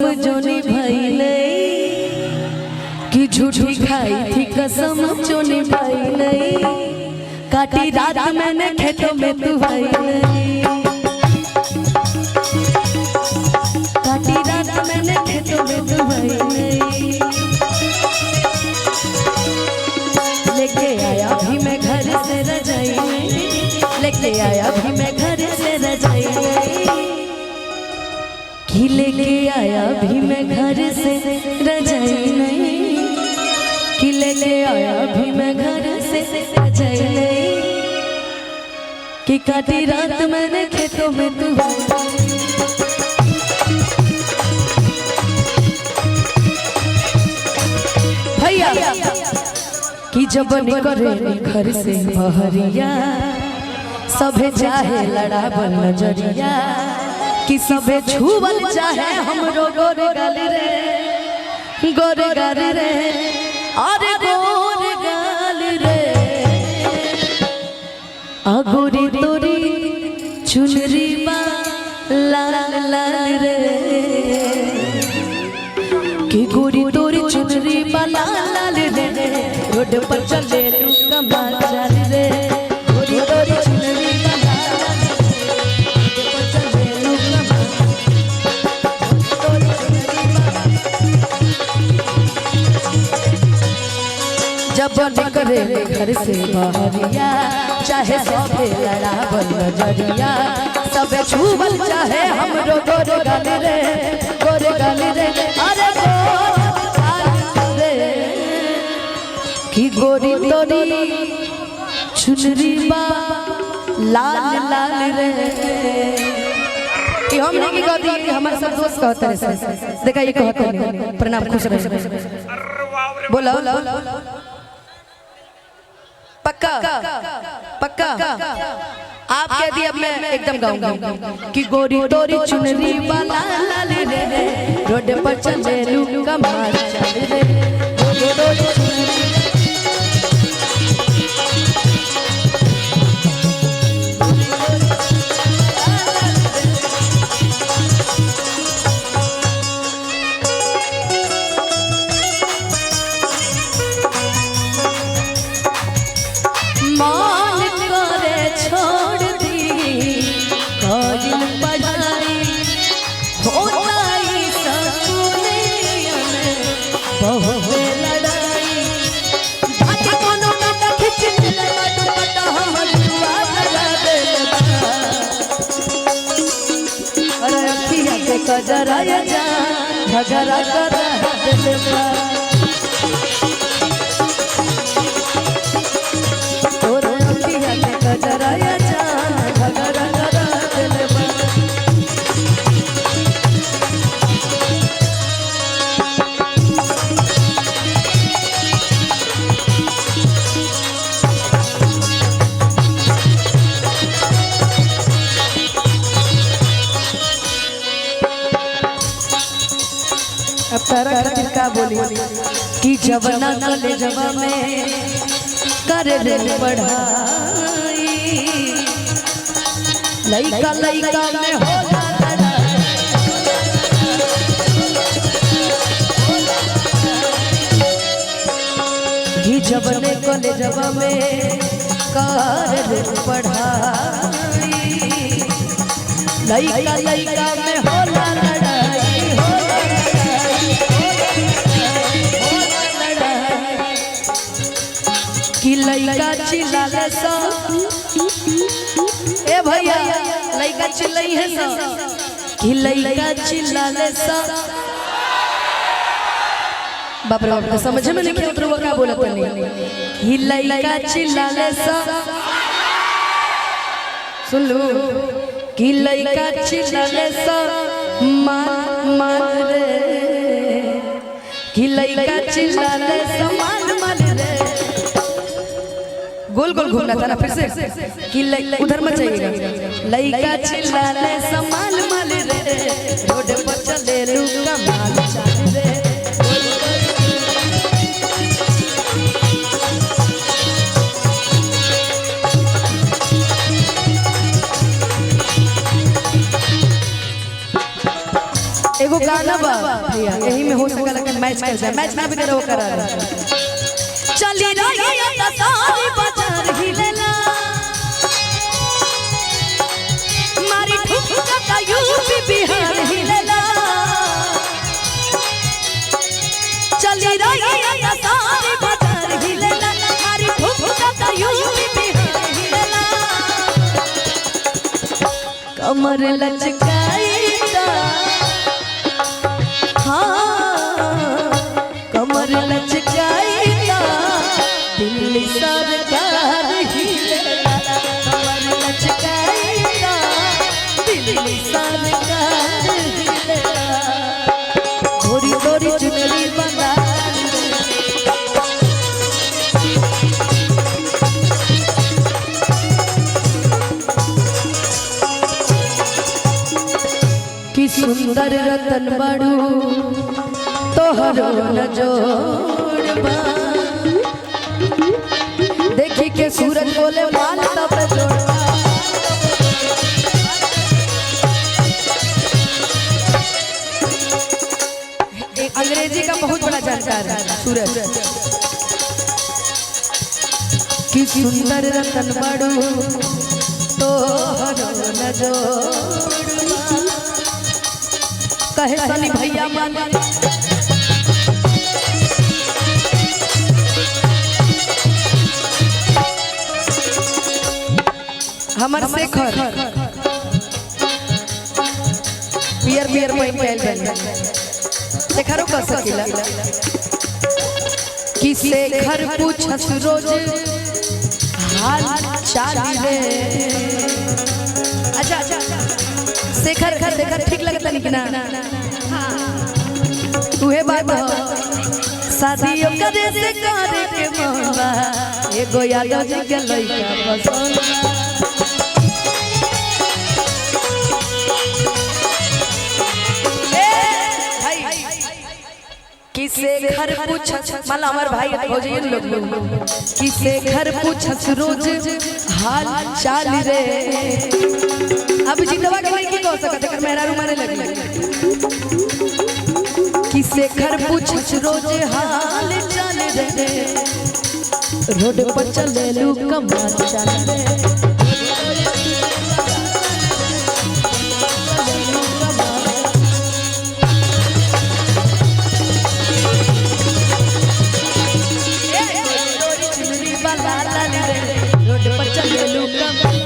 जो निभाई कि झूठी खाई थी कसम जो निभाई नहीं, काटी रात मैंने खेतों में तू आई नहीं, काटी रात मैंने खेतों में तू आई नहीं। लेके आया भी मैं घर से रजाई नहीं, लेके आया भी मैं घर से रजाई नहीं, कि लेके आया भी मैं घर से रजाई नहीं, कि लेके आया भी मैं घर से रजाई नहीं, कि काटी रात मैंने खेतों में तू भैया कि जब निकले घर से बहरिया, सभे चाहे लड़ावल नजरिया, कि सभे छुअल चाहे हमरो गोर गाल रे, गोर गाल रे, अरे गोर गाल रे। अगोरी तोरी चुनरी बा लाल लाल रे, कि गोरी तोरी चुनरी बा लाल लाल रे, रोड पर चले लू कमाल चाल रे, गोरी तोरी चुनरी बा लाल लाल रे, रोड पर चले लू कमाल, तोरी चुनरी बा। जब निकले घर से बहरिया, चाहे सभे लड़ावल नजरिया, सबे छुअल चाहे हमरो गोर गाल रे, गोर गाल रे, अरे गोर गाल रे, कि गोरी तोरी चुनरी बा लाल लाल रे। कि हमने की कहती कि हमारे सब दोस्त कहते रहे, देखा ये कहते नहीं। प्रणाम, खुश रहे, बोलो पक्का पक्का आप कह दिए, अब मैं एकदम गाऊंगी कि गोरी तोरी चुनरी वाला लाल रे, रोड पर चले लू कमाल चल रे, गोरी तोरी चुनरी। मान करे छोड़ दी करिल पढ़ाई, होताई सकुनिया में बहुत लड़ाई, धाके कोनो काटा खिंच ले दुपट्टा हमर जुआ लगा देले बा। अरे अखिया के कजरा जा झगड़ा करा देले बा, तोर अखिया के कजरा जा झगड़ा करा देले बा। अब तारा खातिर का बोली कि जवना कलेजवा में कर ले पढ़ाई, लइका लइका में होला लड़ाई। कि जवने कलेजवा में कर ले पढ़ाई, लइका लइका में होला लड़ाई, होला लड़ाई, होला लड़ाई। कि लइका चिल्लाले सा, ए भैया लइका चिल्लई है सा, कि लइका चिल्लाले सा। बाप रे बाप, तो समझ में नहीं उतरुआ का बोलत नहीं। कि लइका चिल्लाले सा, सुन लू, कि लइका चिल्लाले सा मान मान रे, कि लइका चिल्लाले सा मान मान रे। गोल गोल घूमना था ना फिर से, कि उधर मत जाइएगा। लइका चिल्लाले सा मान मान रे, रोड पर चले लू कमाल चाल रे। एगो गाना बा भैया, यही में हो सकला कि मैच कर जाए, मैच ना भी करे वो करा दे। चली रही त सारी बाजार हिलेला, मारी ठुमका त यूपी बिहार हिलेला। चली रही त सारी बाजार हिलेला, मारी ठुमका त यूपी बिहार हिलेला। कमर लचकाईता, हाँ कमर लचकाईता, दिल्ली सरकार हिलेला। कमर लचकाईता, दिल्ली सरकार हिलेला। गोरी गोरी चुनरी बना कि सुंदर रतन बड़ू तोहरो न जोड़बा। देखी के सूरज बोले माल तब जोड़बा। एक अंग्रेजी का बहुत बड़ा जानकार है सूरज। कि सुंदर रतन बड़ू तोहरो न जोड़बा। कहे सनी भैया मान हमर शेखर पियर पियर पहिन के आइल बानी, शेखरो कह सकीला कि शेखर पूछस रोज हाल चाल रे। अच्छा अच्छा शेखर, शेखर ठीक लगता नहीं कि ना? उहे बात हो, शादी करे से करे के मन बा, एगो यादव जी के लइका पसंद बा। ए भाई, कि शेखर पूछस, माला हमार भाई भौजी लोग, कि शेखर पूछस रोज हाल चाल रे। अब जितवा के नहीं कह सकत, एकर मेहरारू मारे लगी। कि शेखर पूछस रोज हाल चाल रे, रोड पर चले लू कमाल चाल रे। चुनरी वाला लाल रे, रोड पर चले लू कमाल।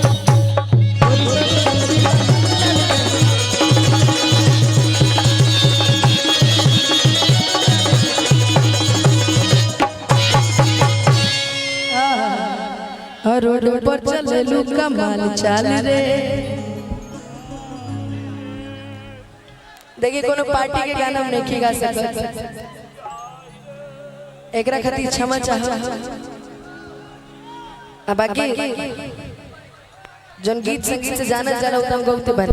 रोड पर चललू कमाल चाल रे। देखिए कोनो पार्टी के गाना हम नहीं गा सकत, एकरा खातिर क्षमा चाह। आ बाकी जन गीत संगीत से जाना जाला उतम गौते बन।